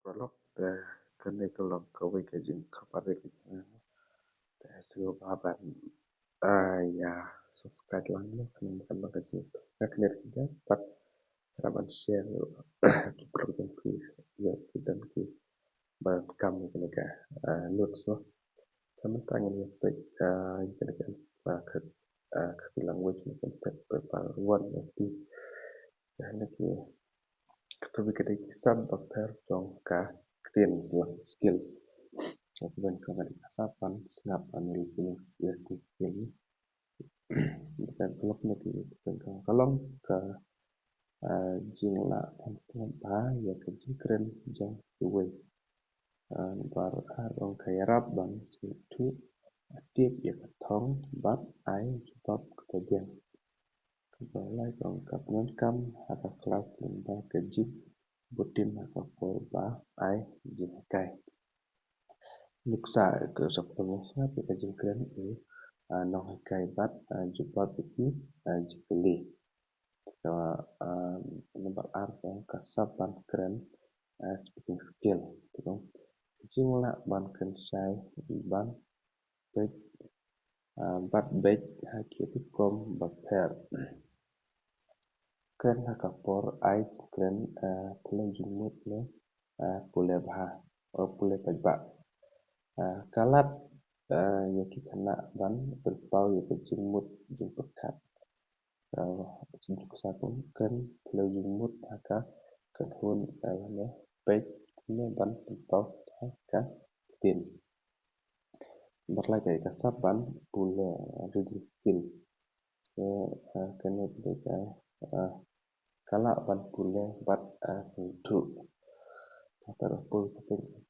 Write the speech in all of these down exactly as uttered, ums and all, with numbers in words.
Paralok, te kane ka long kawei ka jingkhapar ka jingeh. Te sngewbha ban, ah, ïa subscribe lang noh, kane ka long ka jing, ka kane ka jingeh, pat kane ban share ki program ki, ïa ki don ki ban kam kane ka, ah, notes noh. Te mynta ngin ïa peit, ah, ïa kane ka, ah, ka, ah, Khasi language, mynta peit paper one of the, ah, na ki Kata ka dei ki sap bapher jong ka ktien, skills. Ka kmen ka dei ka sap ban sngap, ban listening, listening skill. Ka long na ki, ka long ka, ah, jinglah ban sngap bha ïa ka jingkren jong kiwei. Ah, nambar ar, ong ka ïarap ban sngewthuh, tip ïa ka thong bad ai jubab kaba biang. Kaba lai, ong ka pyndonkam ha ka klas lyngba ka jingbtin ha ka por ba ai jinghikai. Nuksa, ka sap ban sngap ïa ka jingkren u, ah, nonghikai bad, ah, jubab ïa ki, ah, jingkylli. Ka, ah, nambar ar, ong ka sap ban kren, ah, speaking skill. Ka jinglah ban kren shai, ban beit, ah, bad beit ha ki rukom bapher. Kren ha ka por ai jingkren, ah, pule jingmut ne, ah, pule bha, oh, pule paidbah. Ah, ka lad, ah, ïa ki khynnah ban pynpaw ïa ka jingmut jingpyrkhat. Ah, nuksa, ong kren pule jingmut ha ka kynhun, ah, ne peit ne ban pynpaw ha ka ktien. Nambar lai, ka sap ban pule, ah, reading skill. Ka, ah, kane ka dei ka, ah, ka lah ban pule bad, ah, sngewthuh. Kata ka pule, ka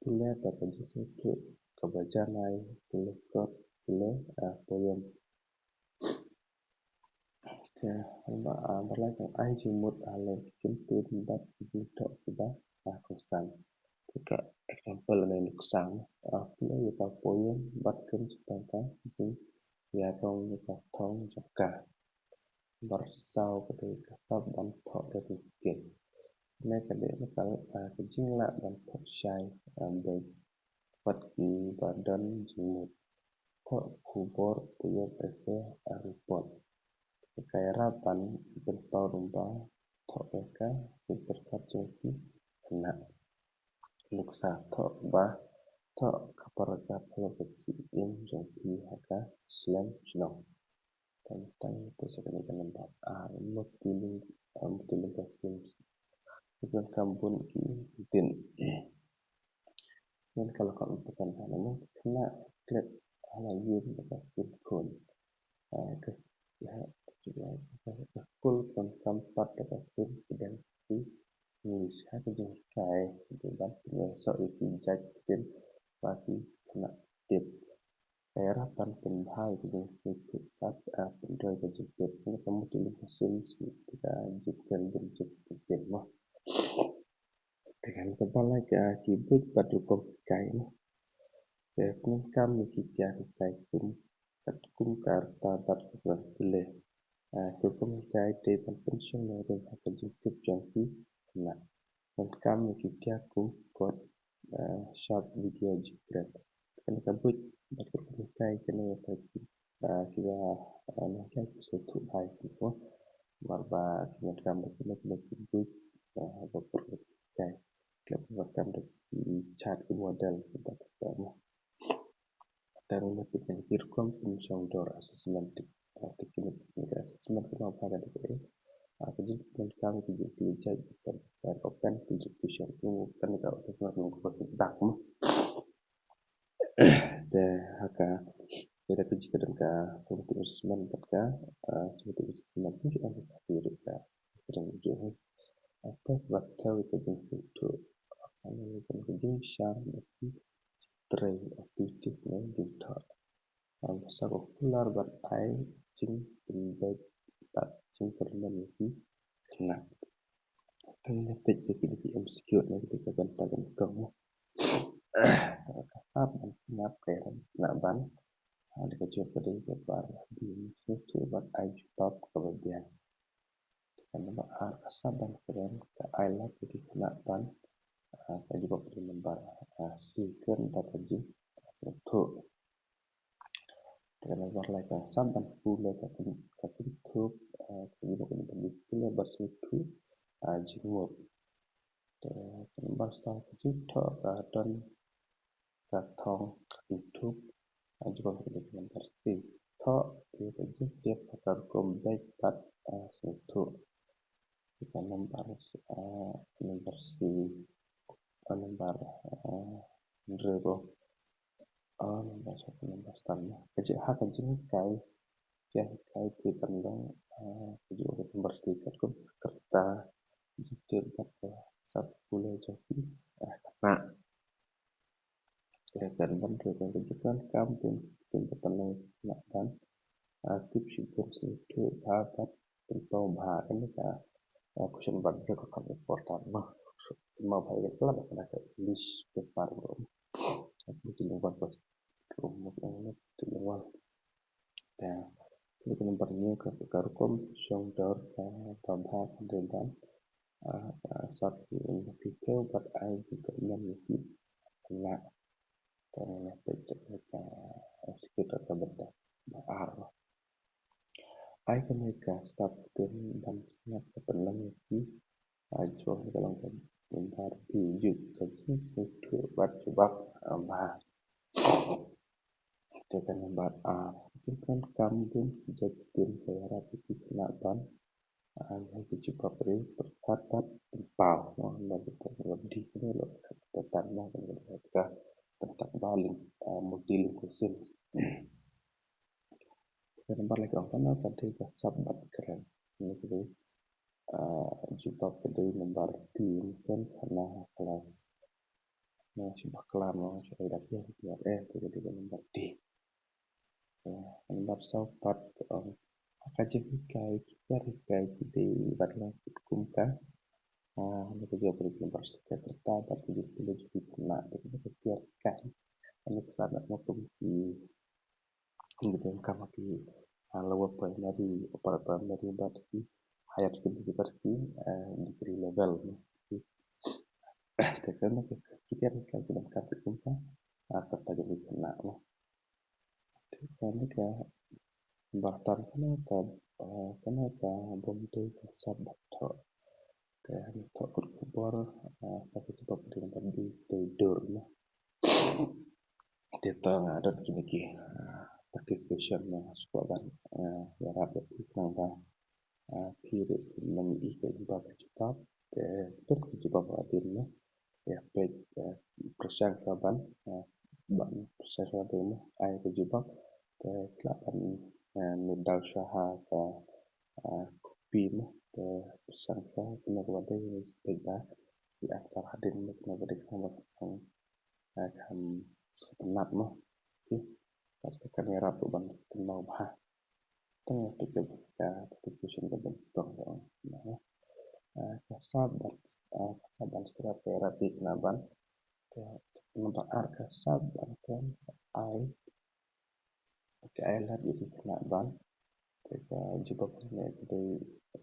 pule, kata ka jingsngewthuh kaba janai, pule kot, pule, ah, poem. Te, nambar, ah, nambar lai, ka ai jingmut, ah, halor ki kyntien bad ki jingthoh kiba, ah, kongsan. Te ka example ne nuksa, ah, pule ïa ka poem bad kren shaphang ka jingïarap ïa ka thong jong ka. Nambar saw, ka dei ka sap ban thoh reading skill. Kane ka dei ka, ah, ka jinglah ban thoh shai, ah, beit bad kiba don jingmut. Thoh khubor, poem, essay, ah, report. Ka ïarap ban pynpaw lyngba thoh ïa ka jingpyrkhat jong ki khynnah. Nuksa, thoh ba, thoh ka paragraph halor ka jingim jong phi ha ka shlem shnong. Tang tang, te sa kane ka nambar ar, multiling-, ah, multilingual skills. Ki pyndonkam bun ki ktien. Ngan ka la ka important ha, namar ki khynnah klet ha la ïing da ka ktien khun. Ah, ka, ka, ka, ka skul pyndonkam pat da ka ktien pdeng ki English ha ka jinghikai, ki ban pynïasoh ïa ki jait ktien ba ki khynnah tip. Ka ïarap ban pynbha ïa ka jingsngewthuh bad, ah, pynroi ka jingtip. Kane ka multilingual skills, ka jingkren bun jait ktien mo. Te kane kaba lai, ka ki buit bad rukom hikai mo. Te pyndonkam ïa ki kiad hikai kum, katkum ka rta bad ka pule. Ah, ki rukom hikai dei ban pynshong nongrim ha ka jingtip jong ki khynnah. Pyndonkam ïa ki kiad kum kot, ah, short video, jingkren. Kane ka buit bad ka rukom hikai kane ïa ki, ah, kiba, ah, nonghikai ki sngewthuh bha ïa ki mo. Namar ba ki pyndonkam da kine, kine ki buit, ah, bad ka rukom hikai. Ki la pyndonkam da ki chart, ki model, ki data mo. Te ruh na phi, kine ki rukom pynshong dor assessment, ah, te kine ki assessment kine, ka dei ka, ah, ka jingpyndonkam ki jingkylli jait, ka, ka open ki jingkylli, kane ka assessment kaba feedback mo. Te ha ka, te da ka jingkren ka formative assessment bad ka, ah, summative assessment, ki ong ka, ki ruh ka, ka jingkren jong, ah, test bad thew ïa ka jingsngewthuh. Ah, ka jingshah bad ki trei activities ne jingthoh. Am sa ko kular bad ai jingpynbeit bad jingkyrmen ïa ki khynnah. Tang ïa peit ïa ki, ki M C Q ne ki, ka bynta ka nyngkong. Ka sap ban sngap, ka ïarap khynnah ban, ah, da ka jubab ka dei kaba biang, sngewthuh bad ai jubab kaba biang. Ka nambar ar, ka sap ban kren, ka ai lad ïa ki khynnah ban, Ah, ka jubab ka dei number, ah, C, kren bad ka jingsngewthuh. Te ka number lai, ka sap ban pule ka pyn-, ka kynthup, ah, ka jubab ka dei number D, pule bad sngewthuh, ah, jingmut. Te ka number saw, ka jingthoh ka don ka thong ka kynthup, ah, jubab ka dei number C, thoh ïa ka jingtip ha ka rukom beit bad, ah, sngewthuh. Te ka number, ah, number C, ah, number, ah, hynriew, ah, number saw, number san. Ka jing, ha ka jinghikai, ka hikai te ban long, ah, ka jubab ka number C, katkum ka rta jingtip bad ka sap pule jong ki, ah, khynnah. Te ka number hynriew, ka jingdonkam ban, ban pynlong khynnah ban, ah, tip shibun, sngewthuh bha bad pynpaw bha. Kane ka, ah, question banbriew ka kham important mo. Pynpaw bha ïa ka, la ka English paper mo. Multilingual question, multilingual. Te, te ka number hynñiew, ka, ka rukom shong dor ka, ka bha ka dei ban, ah, ah, sap ïa ki, ïa ki thew bad ai jingkyrmen ïa ki khynnah. Te ngan peit check ïa ka, ah, skit ka bynta ba ar. Ai kane ka sap ktien ban sngap ka pynlong ïa ki, ah, jubab ka long ka number D, ïa ka jingsngewthuh bad jubab, ah, bha. Te ka number ar, jingdonkam ban jait ktien ka ïarap ïa ki khynnah ban, ah, ai ka jubab ri pyrkhat bad pynpaw, no, bad pynpaw, bad D kane lo ka tan, no, ka tan ba ling, ah, multilingualism. Te ka number lai ka ong, kane ka dei ka sap ban kren. Kane ka dei, ah, jubab ka dei number D, kren khana ha klas. Nga shu bakla mo, shu ai da phi, phi, eh, te ka dei ka number D. Eh, number saw pat ka ong, ha ka jinghikai, ki kiar hikai ki dei ban long katkum ka, ah, kane ka jubab ka dei number C, ka rta bad ka jingpule jong ki khynnah. Te kane ka kiar hikai, kane ka sap ban long kum ki Ki donkam ha ki, ah, lower primary, upper primary bad ki higher secondary bad ki, ah, degree level. Te kane ka, ki kiar hikai ki donkam katkum ka, ah, ka rta jong ki khynnah, no. Te kane ka ba tan, kane ka, ah, kane ka bym dei ka sap ban thoh. Te thoh kut khubor, ah, ka jubab dei ban dei, dei dur, no. Te to nga don kine ki, ah, practice question, no, shuwa ban, ah, ïarap ïa phi khnang ba, ah, phi ruh phin ïohi ïa ka jubab, ka jubab. Te to ka jubab hadien, no. Ïa peit, ah, pyrshang shuwa ban, ah, ban pyrshang shuwa ban, no, ai ka jubab. Te lah ban, ah, note down shuwa ha ka, ah, copy, no. Te pyrshang shuwa kane kaba dei, no, peit ba ki answer hadien, no, kane kaba dei, kane kaba dei. Ah, kham, kham pynnat, mo. Okay. Bad ka kan ïarap ruh ban kynmaw bha. Tang ïa peit ka, ka, ka question ka ban tong ka ong, mo. Ah, ka sap ban, ah, ka sap ban sngap ka ïarap ïa ki khynnah ban. Ka number ar, ka sap ban kren, ka ai Te ai lad ïa ki khynnah ban. Te ka jubab kane ka dei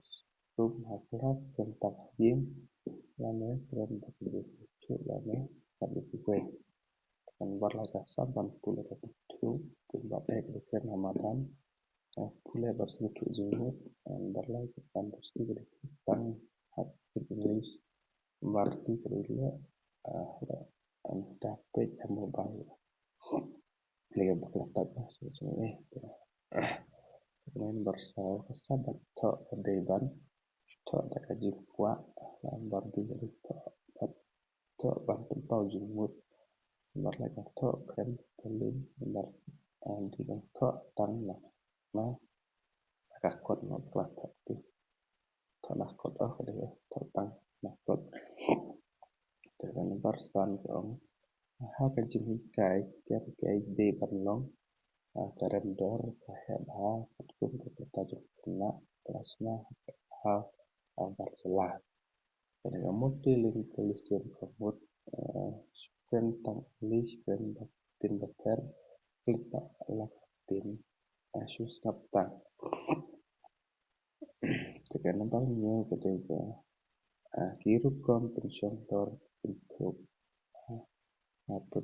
sngewthuh ha klas, kren tang hadien lane kren bad ki briew kiba sngewthuh lane lad ïa kiwei. Te ka number lai ka sap ban pule ka kynthup, te number eh ka dei kren ha madan. Pule bad sngewthuh jingmut. Number lai ka sap ban pule ka dei kren tang ha ka English. Number three ka dei leh, ah, leh, ah, da peit ha mobile. Leh bakla type, ah, sorry, sorry, eh. Te number saw, ka sap ban thoh ka dei ban thoh da ka jingkwah. Number dui ka dei thoh, thoh ban pynpaw jingmut. Number lai ka thoh kren kylli. Number, ah, dei ban thoh tang na, na ka kot, na bakla thoh te. Thoh na kot, oh, ka dei, eh, thoh tang na kot. Te ka number san ka ong, ha ka jinghikai, ka hikai dei ban long, ah, ka rem dor, ka heh bha, katkum ka pyrta jong ki khynnah, ka la shna ha, ah, bar jylla. Kane ka multilingualism ka mut, ah, shu kren tang English, kren bad ktien bapher, kren tang la ka ktien, ah, shu sngap tang. Te ka number hynñiew ka dei ka, ah, ki rukom pynshong dor kynthup,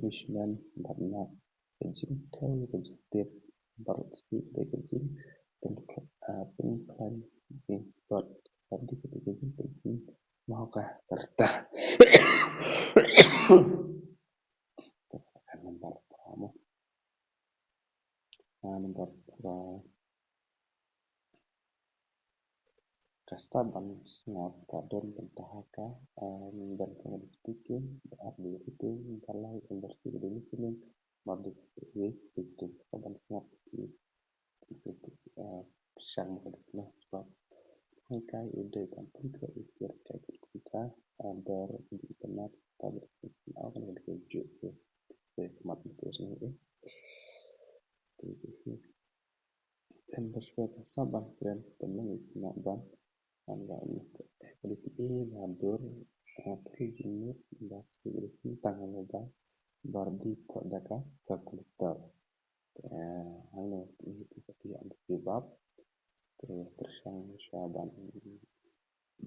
Wishman bad na ka jingthaw ka jingtip bad si ka jing pyn ah, pynkhlaiñ jingpot bad di ka jing pyn mawka rta. Number four mo. Ah, number four. Ka sap ban sngap ka don bynta ha ka, ah, don ka modification, ar dei rating, number like, number share, dei listening, number dei rating, ka ban sngap ki, ki, ki, ah, pyrshang ka dei na sap. Hangkai u dei ban pynka u share ka ki ka, ah, dor di internet, ta dei ka, ah, ka dei ka ju, ka dei ka mat u share. Pynbeit ka sap ban kren pynlong ïa ki mat ban ban ba ïa ka dei ki na dur ha ka jingmut ba ki dei ki tang ha ba ba di pok da ka calculator. Hangne ïa ki ka ïa ki bab te pyrshang sha ban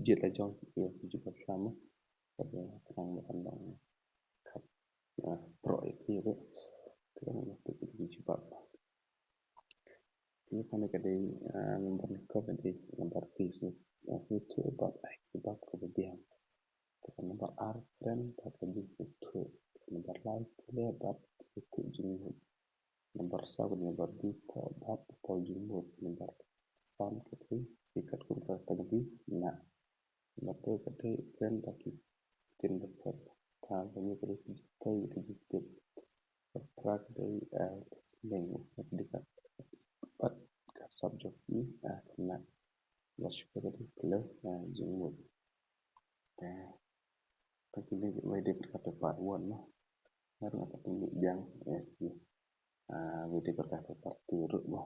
jied la jong ïa ki jubab sha mo. Ka dei ka nang ban long ka pro ïa ki re. Te ïa ki jubab. Ïa kane ka dei, ah, number nyngkong ka dei number three, sngewthuh bad ai jubab kaba biang. Te ka number ar friend bad ka jingsngewthuh. Number lai pule bad sngewthuh jingmut. Number saw ka dei number dei pok bad pok jingmut. Number san ka dei sikat kum ka tang dei na. Number two ka dei friend da ki tin da phet. Tang ka dei ka dei ki tei ka dei tip. Number three ka dei, ah, listening ka dei ka pat ka subject ni, ah, na. Lashkor ka dei pele, ah, jingmut. Te ka kine ki wei dei ka part one mo. Ngan sa pynmih biang ïa ki, ah, video podcast part two ruh mo.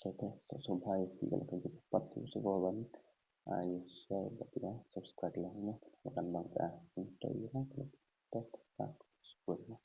Te te sa sngewbha ïa phi ba la peit part two, sngewbha ban, ah, ïa share bad ïa subscribe lang mo. Ba kan long ka, ah, to ïa ka, to ka support mo.